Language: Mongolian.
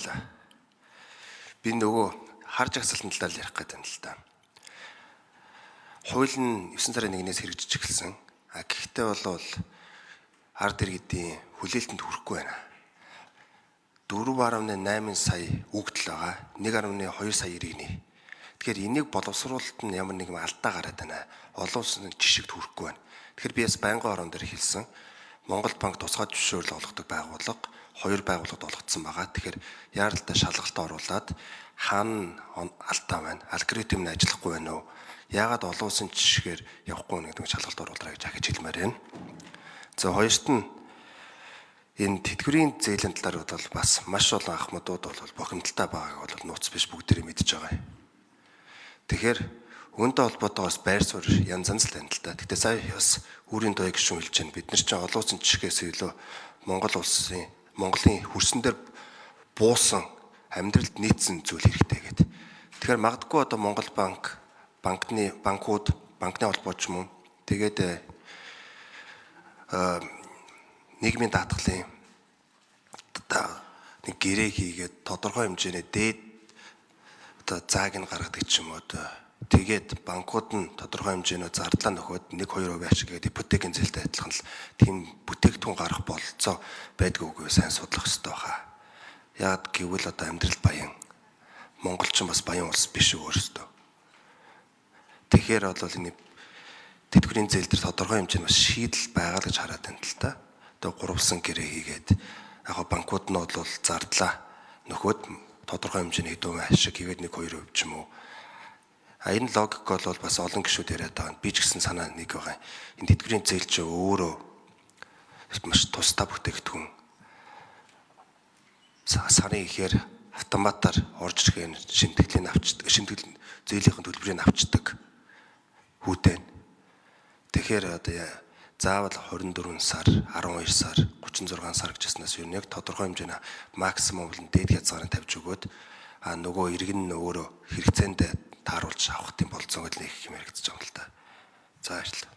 Баярлалаа. Би нөгөө хар жагсаалтын талаар ярих гэдэг юм л да. Хууль нь 9 сарын 1-ээс хэрэгжиж эхэлсэн. А гэхдээ бол ард иргэдийн хүлээлтэнд хүрэхгүй байна. 4.8 сая өгдөл байгаа. 1.2 сая иргэний. Тэгэхээр энийг боловсруулалт нь ямар нэгэн алдаа гараад байна. Олон улсын жишгт хүрэхгүй байна. Тэгэхээр би бас байнгын орон дээр хэлсэн. Монгол банк тусгай зөвшөөрөл олгодог байгууллага, хоёр байгууллагад олгогдсон байгаа. Тэгэхээр яаралтай шалгалтаа оруулаад хаана алдаа байна, алгоритм нь ажиллахгүй байна уу? Яагаад олон улсын жишгээр явахгүй вэ гэдэг шалгалт оруулаарай гэж ахиж хэлмээр байна. За, хоёрт нь энэ тэтгэврийн зээлийн талаар бол бас маш олон ахмадууд бол бухимдалтай байгааг бол нууц биш, бүгдээрээ мэдж байгаа юм. Тэгэхээр үүнтэй холбоотойгоос байр суурь янз янз л байна л да. Гэхдээ сая бас үүрийн туяа гишүүн хэлж байна. Бид нар чинь олон улсын жишгээс илүү Монгол улсын, Монголын хөрсөн дээр буусан, амьдралд нийцсэн зүйл хэрэгтэй гэдэг. Тэгэхээр магадгүй одоо Монгол банк, банкны банкуд, банкны холбоо ч юм уу. Тэгээд нийгмийн даатгалын нэг гэрээ хийгээд тодорхой хэмжээний дээд одоо зааг нь гаргадаг ч юм уу, одоо тэгээд банкуд нь тодорхой хэмжээний зардлаа нөхөд 1 2% ашиг гэдэг ипотекийн зээлтэй адилхан л тийм бүтээгдэхүүн гарах бололцоо байдгүй үгүй сайн судлах хэрэгтэй байхаа. Яг гэвэл одоо амьдрал баян. Монголчин бас баян улс биш өөрөөсөө. Тэгэхээр бол энэ тэтгэврийн зээл дээр тодорхой хэмжээний бас шийдэл байгаа л гэж хараад байна л та. Одоо гурвалсан гэрээ хийгээд яг банкуд нь бол зардлаа нөхөд тодорхой хэмжээний хэдэн ашиг хийгээд 1 2% ч юм уу. А энэ логик бол бас олон гишүүд яриад байгаа. Би ч гэсэн санаа нэг байгаа. Энэ тэтгэврийн зээл чинь өөрөө маш тусдаа бүтээгдэхүүн. Сарын ихээр автоматар орж ирэхээр шимтгэлийг авчдаг, шимтгэл зээлийнхэн төлбөрийг авчдаг хүүтэй. Тэгэхээр одоо заавал 24 сар, 12 сар, 36 сар гэж яснаас юу нэг тодорхой хэмжээний максимум бол дээд хязгаарыг тавьж өгөөд, а нөгөө иргэн нь өөрөө хэрэгцээндээ тааруулж авах тийм болцоог л нэг юм яригдчих юм л та. За, баярлалаа.